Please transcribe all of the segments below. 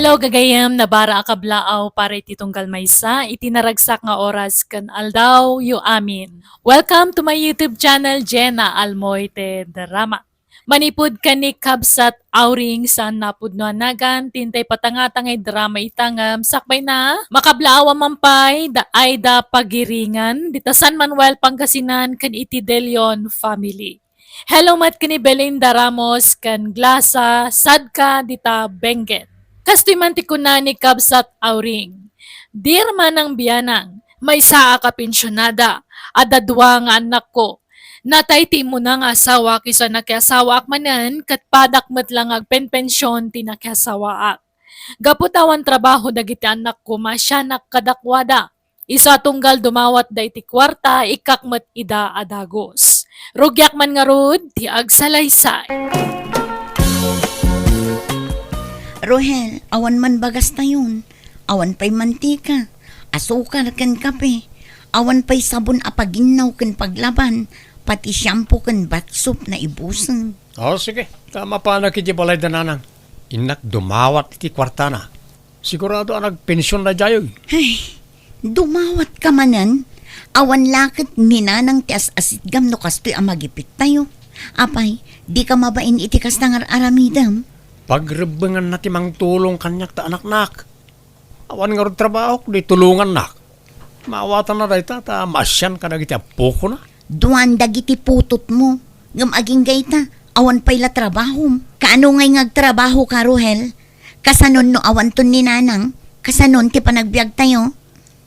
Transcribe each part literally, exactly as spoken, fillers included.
Hello, gagayem, nabara a kablaaw para iti tunggal maysa iti naragsak nga oras ken aldaw yo amin. Welcome to my YouTube channel, Jenna Almoite Drama. Manipud ken ni Kabsat Auring, saan napudno a nagan ti intay patangata nga drama ita ngem sakbay na, makablaaw a man pay da Aida Pagiringan, dita San Manuel, Pangasinan, ken iti De Leon family. Hello met ken ni Belinda Ramos ken Glasa Sadka dita Benguet. Kastoy man ti kuna ni Kabsat Auring, Dear Manang Bianang, maysaak a pensionada, adda dua nga annakko. Natay ti immuna nga asawa, isu a nakiasawaak manen, ket padak met la nga agpenpension ti nakiasawaak. Gapu ta awan trabaho dagiti annakko, maasianak kadakuada. Isu a tunggal dumawatda iti kuarta, ikkak met ida a dagus. Rugiak man ngarud ti agsalaysay. Rohel, awan man bagastayon, awan pay mantika, asukar ken kape, awan pay sabon a paginnaw ken paglaban, pati shampoo ken bath soap naibusen. O, sige. Ta mapanak iti balay da nanang. Innak dumawat iti kuartana. Sigurado a nagpension daydiay. Ay, dumawat ka manen? Awan la ket ni nanang ti as-asitgam no kastoy a magipittayo. Apay, di ka mabain iti kasta nga ar-aramidem? Pagrebbenganna ti mangtulong kaniak ta anaknak. Awan ngarud trabahok, di tulongannak. Maawatanna dayta ta maasian kadagiti appokona. Duan dagiti putotmo, ngem agingga ita, awan pay la trabahom. Kaano ngay nga agtrabaho ka, Rohel? Kasanon no awanton ni nanang? Kasanon ti panagbiagtayo?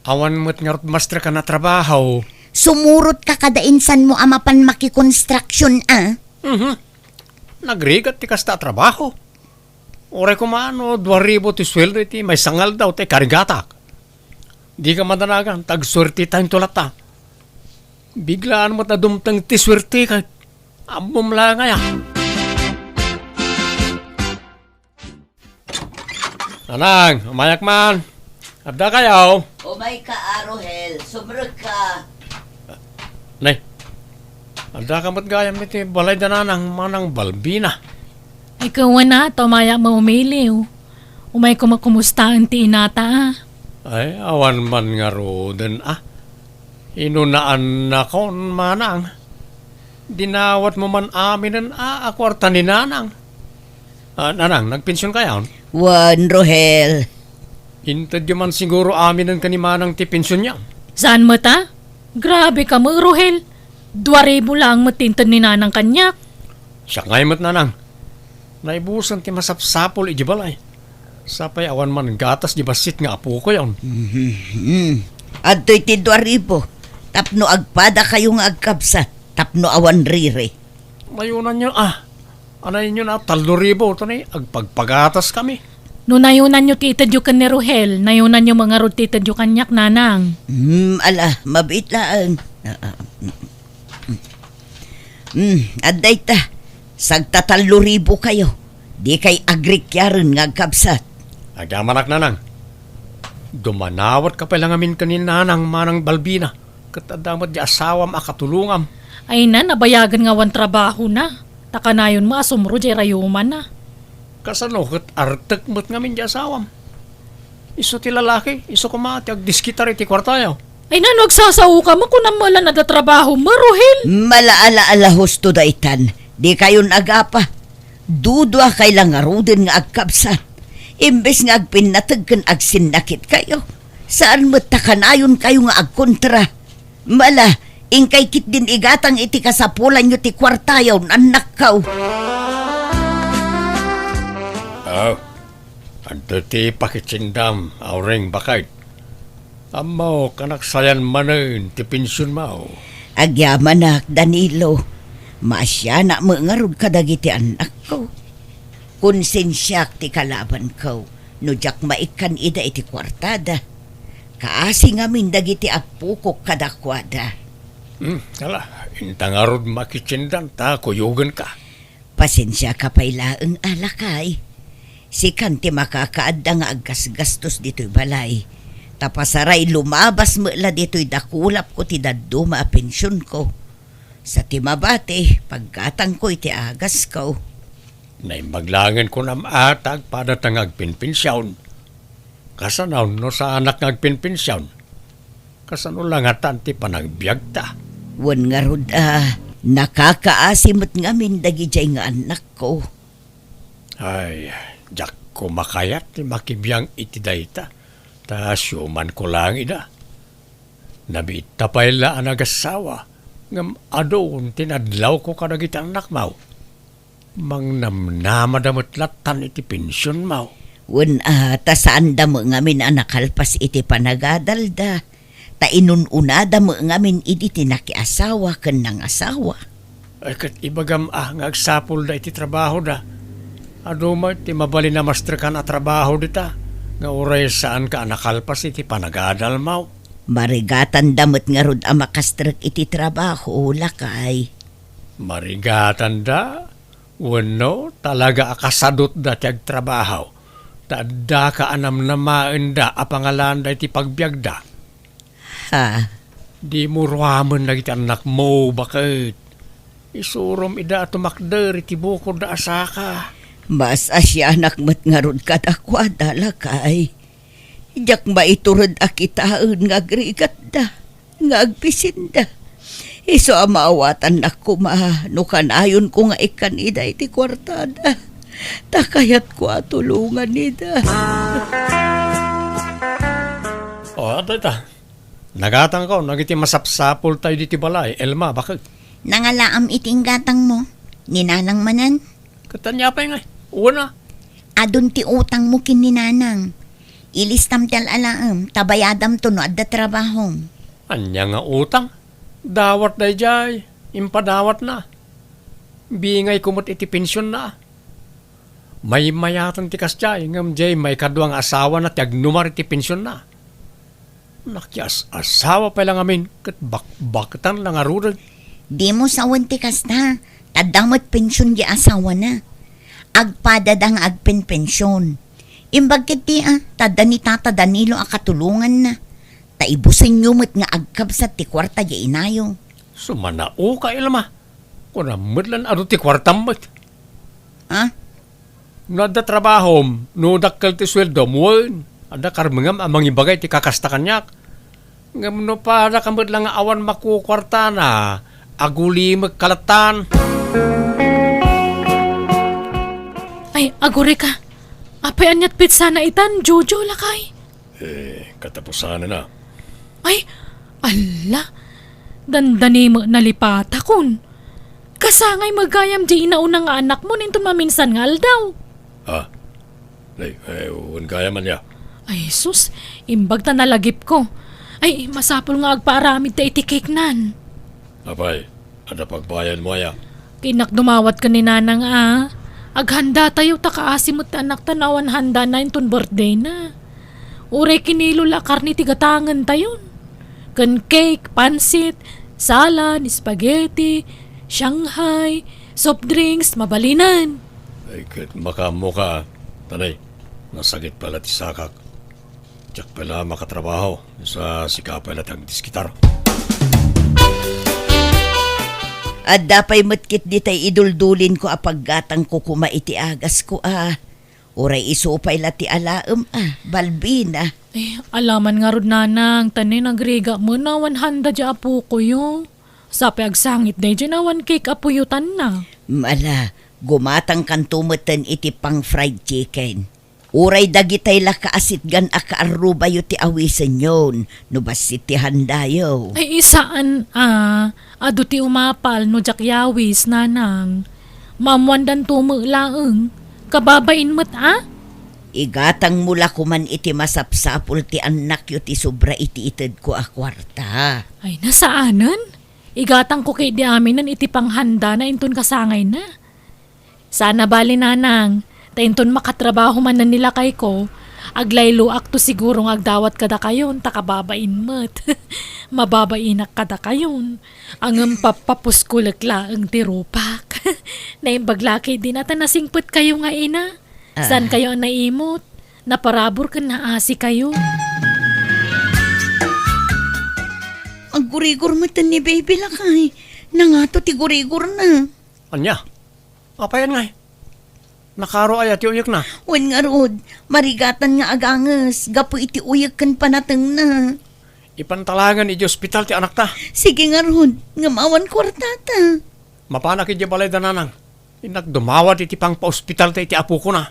Awan met ngarud maestra a natrabaho. Sumurot ka kada insanmo a mapan makikonstruksyon a. Mhm. Nagrigat ti kasta a trabaho. Uray koma no dua ribu ti sueldo iti maysa nga aldaw ti karigatak. Di ka madanagan, tagsuertetayo latta. Biglaan met a dumteng ti suerte ket ammom la ngay a. Nanang, umayak man. Adda kayo? Umay ka, a Rohel. Sumrek ka. Nay, adda ka met gayam iti balay da nanang Manang Balbina. Ay, kawana, ta umayak maumiliw. Umay koma kumustaen ti inata, a? Ay, awan man ngaruden, a. Inunaannakon, manang. Dinawatmo man aminen a, a kuarta ni nanang. A, nanang, nagpension kayon? Wen, Rohel. Intedyo man siguro aminen ken ni manang ti pensionyo. Saan met a? Grabe ka met, Rohel. Dua ribu laeng met ti inted ni nanang kaniak. Siak ngay met, nanang. Naibusen ti masapsapul idiay balay. Sapay awan man gatas di bassit nga apokoyon. Mhm. Adtoy ti dua ribu. Tapno agpada kayo nga agkabsat. Tapno awan riri. Nayunanyo, a. Anayonyo na tallo ribu, to ni agpagpagatas kami. No nayunanyo ti itedyo ken ni Rohel, nayunanyo met ngarud ti itedyo kaniak, nanang. Hmm, ala, mabiit laeng. Ah, ah, mm, mm. Hmm, adda ita. Sagtatallo ribu kayo. Di kay agrikyaren nga agkabsat. Agyamanak, nanang. Dumanawat ka pay la ngamin ken ni nanang Manang Balbina. Ket adda met di asawam a katulongam. Ay na, nabayagen nga awan trabahona. Ta kanayon met a sumro diay rayumanna. Kasano ket artek met ngamin di asawam? Isu ti lalaki, isu koma ti agdiskitar iti kuartayo. Ay na, no agsasaoka met, kunam met la no adda trabahom, Rohel. Malaala-ala husto daytan. Di kayon agapa. Dudua kay la ngaruden nga agkabsat. Imbes nga agpinnateg ken agsinnakit kayo, saan met ta kanayon kayo nga agkontra. Mala, inkay ketdin igatang iti kasapulanyo ti kuartayo, annakko. Ah, adda ti pakitsindam, Auring, baket. Ammok a nagsayan manen ti pensionmo. Agyamanak, Danilo. Maasianak met ngarud kadagiti annakko. Konsensiak ti kalabanko no diak maikkan ida iti kuartada. Kaasi ngamin dagiti appokok kadakuada. Hmm, ala, inta ngarud makitsindan ta kuyogenka. Pasensiaka pay laeng a lakay. Sikan ti makakaadda nga aggasgastos ditoy balay. Ta pasaray lumabas met la ditoy dakulapko ti dadduma a pensionko. Sa ti mabati, paggatangko iti agasko. Naimbag laengen kunam a ta agpadata nga agpenpension. Kasano no saanak nga agpenpension? Kasano la ngatan ti panagbiagta? Wen ngarud a, nakakaasi met ngamin dagidiay nga annakko. Ay, diak koma kayat ti makibiang iti dayta, ta siumanko laeng ida. Nabiitta pay la a nagassawa, ngem adu ti nadlawko kadagiti annakmo. Mangnamnamada met lattan iti pensionmo. Wen a, ta saanda met ngamin a nakalpas iti panagadalda, ta inun-unada met ngamin idi ti nakiasawa ken nangasawa. Ay, ket ibagam a nga agsapulda iti trabahoda. Adu met ti mabalin a mastrekan a trabaho dita, nga uray saanka a nakalpas iti panagadalmo. Marigatanda met ngarud a makastrek iti trabaho, lakay. Marigatanda? Wenno, talaga a kasadutda ti agtrabaho, ta addaka a namnamaenda a pangalaanda iti pagbiagda? Ha? Dimo ruamen dagiti annakmo, baket. Isurom ida a tumakder iti bukodda a saka. Mas asianak met ngarud kadakuada, lakay. Diak maitured a kitaen nga agrigatda, nga agbisinda. Isu a maawatannak koma no kanayonko nga ikkan ida iti kuartada, ta kayatko a tulongan ida. O, adda ita. Nagatangko dagiti masapsapultayo ditoy balay, Elma, baket. Nangalaam iti inggatangmo, ni Nanang manen? Ket ania pay ngay? Wen a. Adun ti utangmo ken ni Nanang. Ilistam ti al-alaem, ta bayadamto no adda trabahom. Ania nga utang? Dawat daydiay, impadawatna. Bingayko met iti pensionna. Maymayatan ti kasdiay, ngem diay maikadua nga asawana ti agnumar iti pensionna. Nakias-asawa pay la ngamin ket bakbaketan la ngaruden. Dimo sawen ti kasta, ta adda met pension diay asawana. Agpadada nga agpenpension. Imbag ketdi a, ta adda ni Tata Danilo a katulonganna. Ta ibusenyo met nga agkabsat ti kuarta diay inayo. Sumanaoka, Elma. Kunam met lan adu ti kuartam met. Ha? No adda trabahom, no dakkel ti sueldom, wen, adda karmengam a mangibagay ti kakasta kaniak. Ngem no padaka met la nga awan makukuartana, agulimekka lattan. Ay, agurayka. Apay aniat petsana itan, Jojo, lakay? Eh, katapusanna. Ay, alla, dandani met nalipatakon. Kasangay met gayam diay inauna nga anakmo inton maminsan nga aldaw. Ah, ay, ay, wen gayam ania? Ay, sus, imbag ta nalagipko. Ay, masapul nga agpaaramidta iti cake-nan. Apay, adda pagbayadmo aya? Kinnak dumawat ken ni Nanang a. Aghanda tayo ta kaasi met ti anakta no awan handana inton birthday na. Uray kinilo la a karne ti gatangentayon. Ken cake, pansit, salad, spaghetti, Shanghai, soft drinks, mabalinen. Ay, ket makaammoka, a. Tanay, nasakit pay la ti sakak. Diak pay la makatrabaho, sa sika pay la ti agdiskitar. Adda pay met ketdi tay iduldulinko a paggatangko koma iti agasko a. Uray isu pay la ti alaem a, Balbina. Eh, alaman ngarud, Nanang, ta nagrigat met no awan handa diay apokoyo. Sapay agsangit daydiay no awan cake a puyotanna. Ala, gumatangkanto metten iti pang-fried chicken. Uray dagitay la kaasitgan a kaarrubayo ti awisenyon no bassit ti handayo. Ay, saan a, adu ti umapal no diak yawis, Nanang. Maammoandanto met laeng. Kababain met a? Igatangmo la koman iti masapsapul ti annakyo ti sobra iti itedko a kuarta. Ay, saanen? Igatangko ketdi aminen iti panghandana inton kasangayna. Saan a bali, Nanang, ta inton makatrabaho manen ni lakayko, aglayloakto siguro nga agdawat kadakayon ta kababain met. Mababainak kadakayon. Ngem papapuskolek laeng ti rupak. Naimbag la ketdin a ta nasingpetkayo nga ina. Ah. Saankayo a naimot? Naparabur ken naasikayo. Aggurigor metten ni baby, lakay. Nangato ti gurigorna. Ania? Apayan ngay? Nakaro aya ti uyekna? Wen ngarud, marigatan nga aganges gapu iti uyek ken panatengna. Ipanta laengen idiay ospital ti anakta. Sige ngarud, ngem awan kuartata. Mapanak idiay balayda, nanang. Innak dumawat iti pangpaospitalta iti apokona.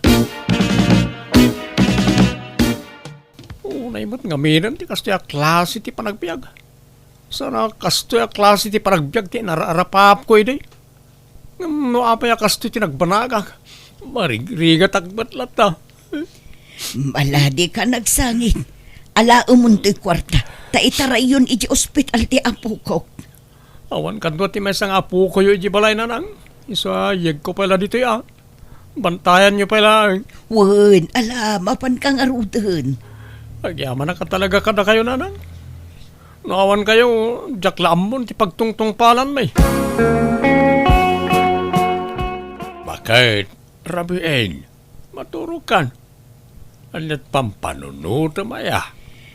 Unay met ngamin ti kastoy a klase ti panagbiag. Saan a kastoy a klase ti panagbiag ti inararapapko idi. Ngem no apay a kastoy ti nagbanagak, marigrigatak met latta. Maladika nagsangit. Alaemon toy kuarta, ta itarayyon iti ospital ti apokok. Awan kadua ti maysa nga apokoyo iti balay, nanang. Isu a, yegko pay la ditoy, a. Bantayanyo pay laeng. Wen, ala, mapanka ngaruden. Agyamanak a talaga kadakayo, nanang. No awan kayo, diak la ammon ti pagtungtungpalanmi. Baket, rabiin, maturogkan. Ania't pampanunotem aya?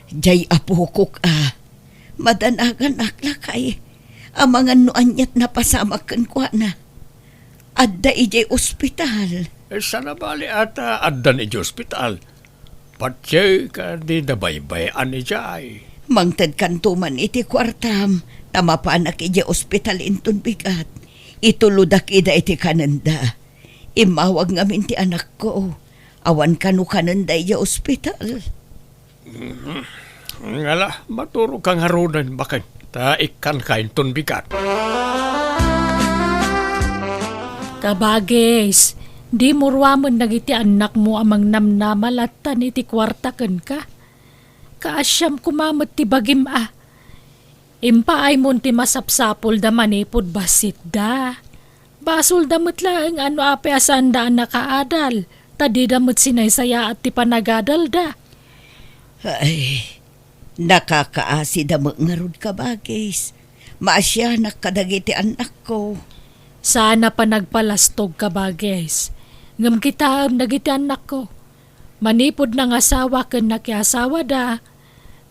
Jay apokok a, madanaganak lakay. Amangan no ania't napasamak kenkuana. Adda idiay ospital. Eh, saan a bali ata addan idiay ospital? Patse ka di da baybay-an idiay. Mangtedkanto man iti kuartam, ta mapanak idiay ospital inton bigat. Itulodak ida iti kanenda. Immawag ngamin ti anakko. Awan kano kanenda idiay ospital. Mhm. Ngala, maturogka ngaruden, baket, ta ikkanka inton bigat. Kabagis, dimo ruamen dagiti annakmo a mangnamnama lattan iti kuarta kenka. Kaasiam koma met ti bagim a. Impaaymo ti masapsapulda manipud bassitda. Basolda met laeng a no apay a saanda a nakaadal, ta dida met sinaysayaat ti panagadalda. Ay, nakakaasida met ngarud, kabagis. Maasianak kadagiti annakko. Saan a panagpalastog, kabagis. Ngem kitaem dagiti annakko. Manipud nangasawa ken nakiasawada,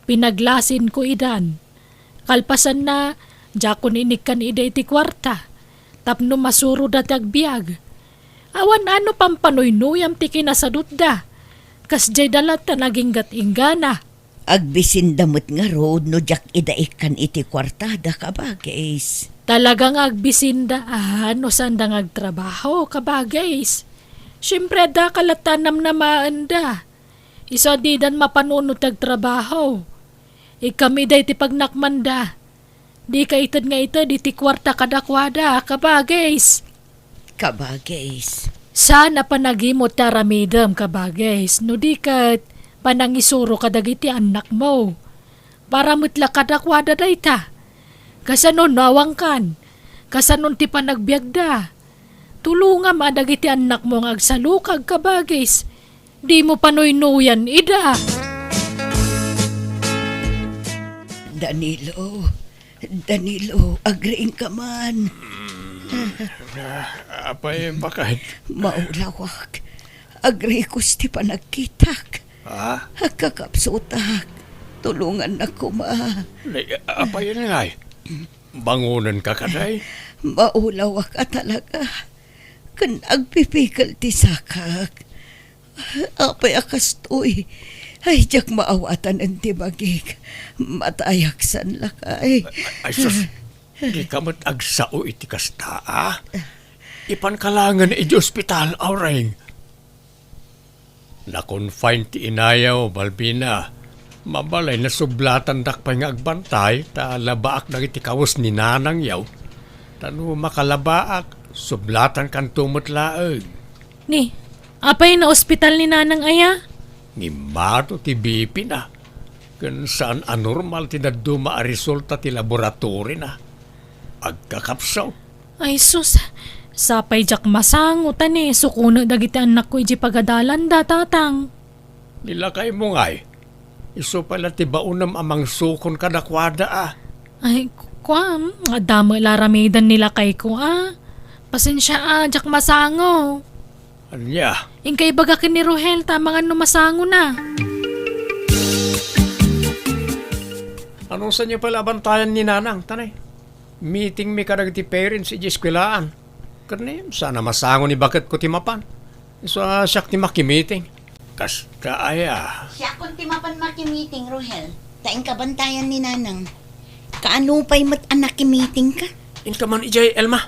pinaglasinko idan. Kalpasanna, diakon inikkan ida iti kuarta, tapno masuroda ti agbiag. Awan a no pampanuynuyam ti kinasadutda, kasdiayda latta naginggat-inggana. Agbisinda met ngarud no diak ida ikkan iti kuartada, kabagis. Talaga nga agbisinda a no saanda nga agtrabaho, kabagis. Siempre, adda ka latta a namnamaenda. Isu a didan mapanunot ti agtrabaho. Ikkam ida iti pagnakmanda. Dika ited nga ited iti kuarta kadakuada, kabagis. Kabagis. Saan a panagimot ti aramidem, kabagis, no di ket panangisuro kadagiti annakmo. Para met la kadakuada dayta. Kasano no awankan? Kasano ti panagbiagda? Tulongam a dagiti annakmo nga agsalukag, kabagis. Dimo panuynuyan ida. Danilo, Danilo, agriingka man. Ah, apay, baket? Maulawak. Agrikos ti panagkitak. Ha? Agkakapsutak. Tulongannak koma. Nay, apay ngay? Bangonenka kadi? Maulawak a talaga. Ken agpipikil ti sakak. Apay a kastoy? Ay, diak maawatanen ti bagik. Matayak san lakay. Ay, sus, dika met agsao iti kasta, a? Ipanka laengen iti ospital, Aureng. Na-confine ti inayo, Balbina. Mabalay, nasublatandak pay nga agbantay, ta labaak dagiti kawes ni nanangyo. Ta no makalabaak, sublatankanto met laeng. Ni, apay, naospital ni nanang aya? Ngimmato ti B P na. Ken saan a normal ti dadduma a resulta ti laboratory na. Agkakapsaw. Ay sus, sapay diak masango ta ni sukonek dagiti annakko iti pagadalanda, tatang. Ni lakaymo ngay, isu pay la ti baonem a mangsukon kadakuada, a. Ay, ku-, kuam, adda met la aramiden ni lakayko, a. Pasensia, a, diak masango. Ania? Inka ibaga ken ni Rohel ta amangan no masangona. Anusanyo pay la a bantayan ni nanang, tanay? Meeting mi kadagiti parents iti eskuelaan. Ket ni, saan a masango ni baketko ti mapan. Isu a siak ti makimiting. Kasta aya. Siakon ti mapan makimiting, Rohel. Ta inka bantayan ni Nanang. Kaano pay met a nakimitingka? Inka man idiay, Elma.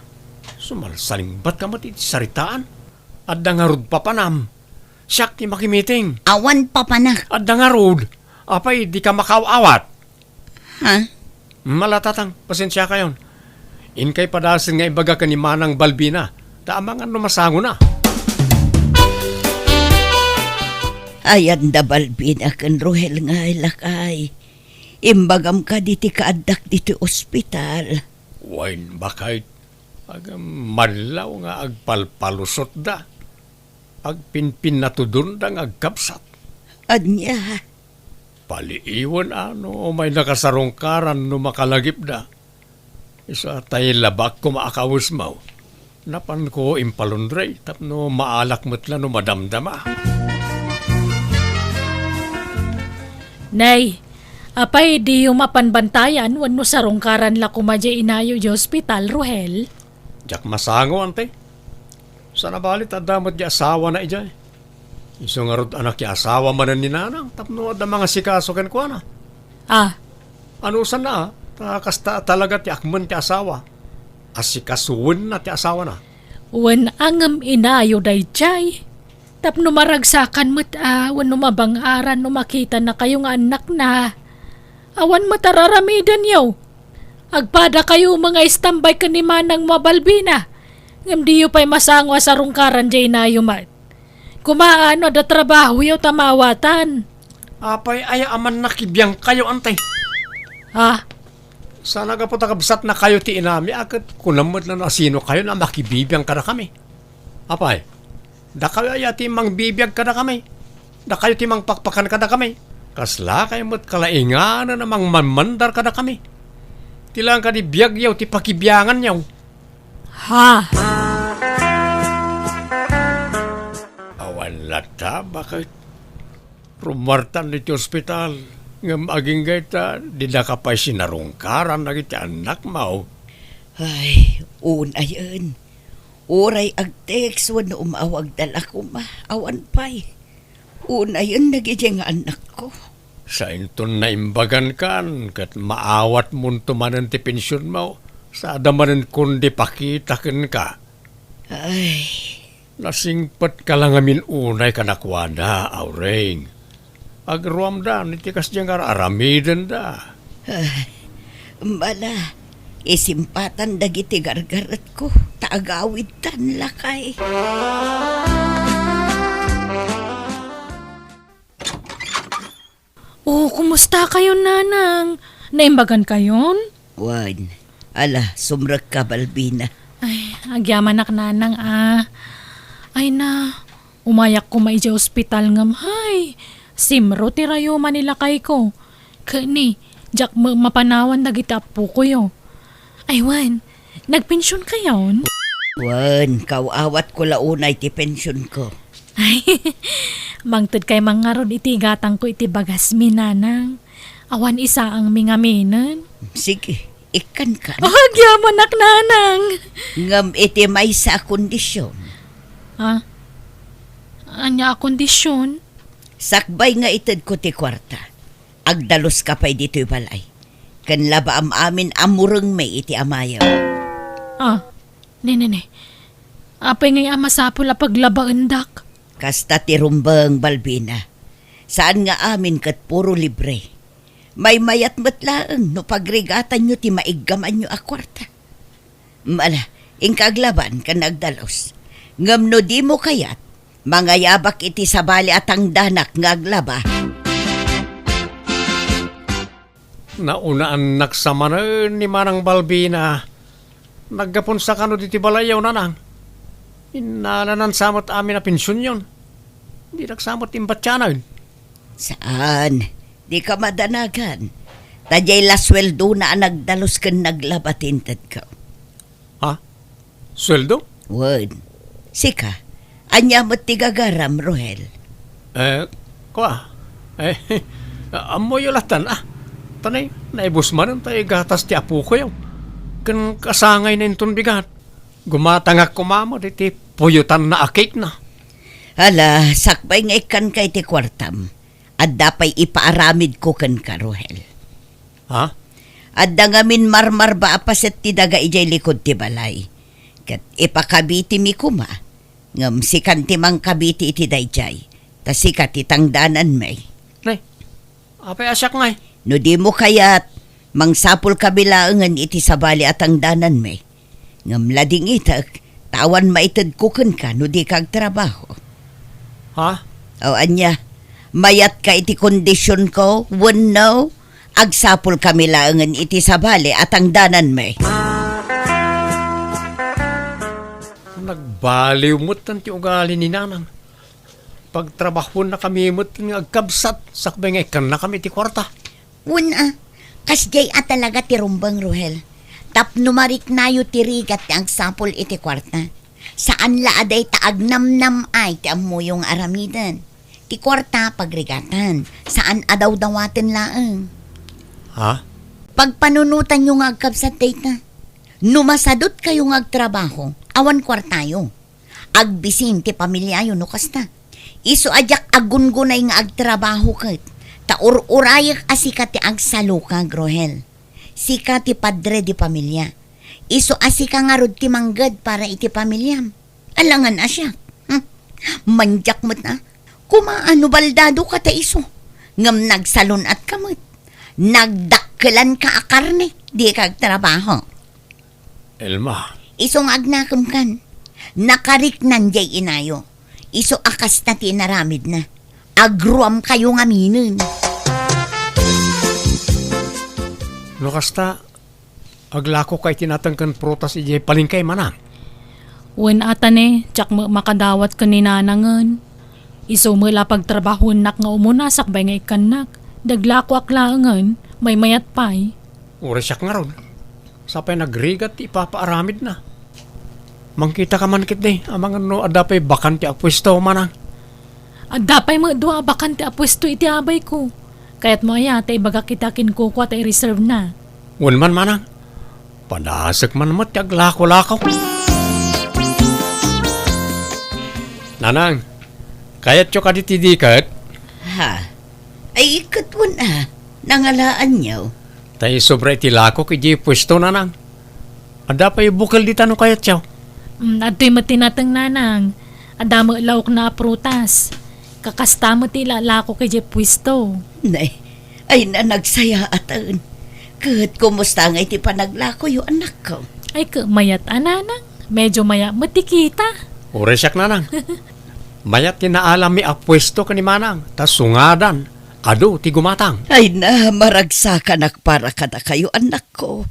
Sumalsalingbatka met iti saritaan. Adda ngarud papanam. Siak ti makimiting. Awan papanak. Adda ngarud. Apay, dika makaaw-awat? Ha? Mala, Tatang, pasensiakayon. Inkay padasen nga ibaga ken ni Manang Balbina, ta amangan no masangona. Ayan da Balbina ken Rohel ngay, lakay. Imbagam kadi ti kaaddak ditoy ospital. Wen, baket, agam, madlaw nga agpalpalusotda. Agpinpinnatudonda nga agkabsat. Ania? Paliiwen a no umay nakasarungkaran no makalagipda. Isu a tay labak koma a kawesmo. Napanko impalundre tapno maalak met la no madamdama. Nay, apay diyo mapan bantayan wenno sarungkaran la koma diay inayo diay ospital, Rohel? Diak masango, ante. Saan a bali ta adda met diay asawana idiay. Isu ngarud a nakiasawa manen ni Nanang tapno adda mangasikaso kenkuana. Ah. Anusanna, a, ta kasta a talaga ti akmen ti asawa. Asikasuenna ti asawana. Wen a ngem inayo daydiay. Tapno maragsakan met a wenno mabang-aran no makitanakayo nga annakna. Awan met a raramidenyo. Agpadakayo nga istambay ken ni Manang Mabalbina, ngem diyo pay masango a sarungkaran diay inayo met. Kumaan no adda trabahoyo ta maawatan. Apay aya a mannakibiangkayo, ante? Ha? Saan a gapu ta kabsatnakayo ti inami a ket kunam met la no asinokayo a makibibiang kadakami. Apay, dakayo aya ti mangbibiag kadakami? Dakayo ti mangpakpakan kadakami? Kaslakayo met kalainganan a mangmanmandar kadakami? Ti laeng kadi biagyo ti pakibianganyo. Ha? Awan latta, baket. Rummuartan iti ospital, ngem agingga ita, didaka pay sinarungkaran dagiti annakmo. Ay, unayen. Uray agtext wenno umawagda la koma, awan pay. Unayen dagiti nga annakko. Sainton naimbagankan ket maawatmonto manen ti pensionmo, sa adda manen kundi pakita kenka. Ay. Nasingpetka la ngamin unay kadakuada, Aureng. Agruamdan iti kasdiay nga ar-aramidenda. Ah, bala, isimpatan dagiti gargaretko, ta agawidtan lakay. Oh, kumusta kayon, Nanang? Naimbagan kayon? Wen, ala, sumrekka, Balbina. Ay, agyamanak, Nanang, ah. Ay na, umayak koma idiay ospital ngem, hay, simro ti rayuma ni lakayko. Ket ni, diak met mapanawan dagiti appokoyo. Ay, wen, nagpension kayon? Wen, kaaw-awatko la unay ti pensionko. Ay, mangted kay mangarud iti gatangko iti bagasmi, Nanang. Awan isaangmi ngaminen. Sige, ikkankan. Oh, agyamanak, Nanang. Ngem iti maysa a kondisyon. Ha? Ania a kondisyon? Sakbay nga itedko ti kuarta, agdaluska pay ditoy balay. Ken labaam amin a murengmi iti amayo. Ah, ne, ne, ne. Apay ngay a masapul a paglabaendak? Kasta ti rumbeng, Balbina. Saan nga amin ket puro libre. Maymayat met laeng no pagrigatanyo ti maiggamanyo a kuarta. Ala, inka aglaban ken agdalus. Ngem no dimo kayat, mangayabak iti sabali a tangdanak nga aglaba. Naunaannak sa manen ni Manang Balbina. Naggapunsa kano diti balayyo, Nanang? Innalanan sa met amin a pensionyon. Dinak sa met imbatianen. Saan? Dika madanagan. Ta diay la sueldona a nagdalus ken naglaba ti intedko. Ha? Sueldo? Wen. Sika, ania met ti gagaram, Rohel? Eh, kua. Eh, ammoyo latan, ah. Tanay, naibus manen ta igatas ti apokoyo. Ken kasangayna inton bigat. Gumatangak koma met iti puyotanna a cake na. Ala, sakbay nga ikkanka iti kuartam, adda pay ipaaramidko kenka, Rohel. Ha? Adda ngamin marmarba a paset ti daga idiay likud ti balay. Ket ipakabitimi koma, ngem sikan ti mangkabiti iti daydiay, ta sika ti tangdananmi. Nay, apay a siak ngay? No dimo kayat, mangsapulkami laengen iti sabali a tangdananmi. Ngem ladingitek, ta awan maitedko kenka no dika agtrabaho. Ha? O ania, mayatka iti kondisionko, wenno agsapulkami laengen iti sabali a tangdananmi? Nagbaliw met ti ugali ni Nanang. Pagtrabahonnakami met nga agkabsat, sakbay nga ikkannakami ti kuarta. Wen a, kasdiay a talaga ti rumbeng, Rohel. Tapno mariknayo ti rigat ti agsapul iti kuarta. Saan la a dayta agnamnam-ay ti ammoyo nga aramiden. Ti kuarta, pagrigatan. Saan a dawdawaten laeng. Ha? Pagpanunotanyo nga agkabsat dayta. No masadutkayo nga agtrabaho, awan kuartayo. Agbisin ti pamiliayo no kasta. Isu a diak aggunggunay nga agtrabaho ket, ta ur-urayek a sika ti agsalukag, Rohel. Sika ti padre di pamilia. Isu a sika ngarud ti mangged para iti pamiliam. Alangan a siak. Hmm. Mandiak met a. Koma a no baldadoka ta isu. Ngem nagsalun-atka met. Nagdakkelanka a karne, dika agtrabaho. Elma. Isu nga agnakemkan. Nakariknan diay inayo. Isu a kasta ti inaramidna. Agruamkayo ngaminen. No kasta, aglakoka iti nateng ken prutas idiay palengke, Manang? Wen a ta ne, diak met makadawat ken ni Nanangen. Isu met la pagtrabahoennak nga umuna sakbay nga ikkannak. Daglakoak laengen, maymayat pay. Uray siak ngarud. Sapay nagrigat ti ipapaaramidna. Mangkitaka man ketdi, amangan no adda pay bakante a puesto, Manang. Adda pay met dua a bakante a puesto iti abayko. Kayatmo aya ta ibagak ita ken Kukua ta i-reserve na? Wen man, Manang. Padasek man met ti aglako-lako. Nanang, kayatyo kadi ti diket? Ha? Ay, ket wen a, nangalaanyo. Ta isobra iti lakok idiay puesto, Nanang. Adda pay bukel dita no kayatyo. Mm, adtoy met ti nateng, Nanang. Adda met laokna a prutas. Kakasta met ti ilalakok idiay puesto. Nay, ay na, nagsayaaten. Ket kumusta ngay ti panaglakoyo, anakko? Ay, ket mayat a, Nanang. Medyo mayat met ti kita. Uray siak, Nanang. Mayat ti naalammi a puesto ken ni Manang, ta sungadan, adu ti gumatang. Ay na, maragsakanak para kadakayo, anakko.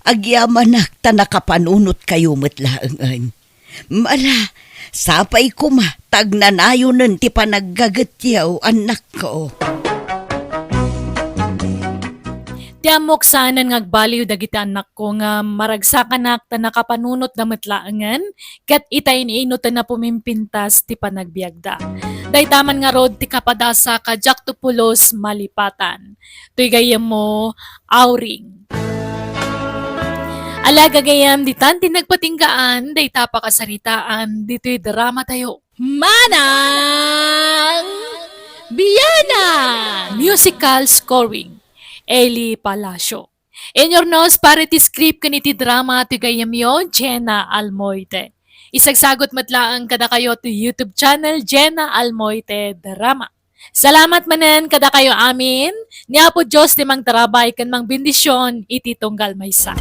Agyamanak ta nakapanunotkayo met laengen. Ala, sapay koma ta agnanayonen ti panaggagetyo, annakko. Ti ammok saanen nga agbaliw dagiti annakko nga maragsakanak ta nakapanunotda met laengen, ket ita in-inutenna pumimpintas ti panagbiagda. Dayta man ngarud ti kapadasa kadiakto pulos malipatan. Toy gayyemmo, Auring. Ala, gagayyem, ditan ti nagpatinggaan dayta pakasaritaan ditoy dramatayo. Manang Biana! Musical scoring, Eli Palacio. Inurnos para iti script ken iti drama ti gayyemyo, Jenna Almoite. Isagsagut met laeng kadakayo ti YouTube channel, Jenna Almoite Drama. Salamat manen kadakayo amin. Ni Apo Dios ti mangtarabay ken mangbendision iti tunggal maysa.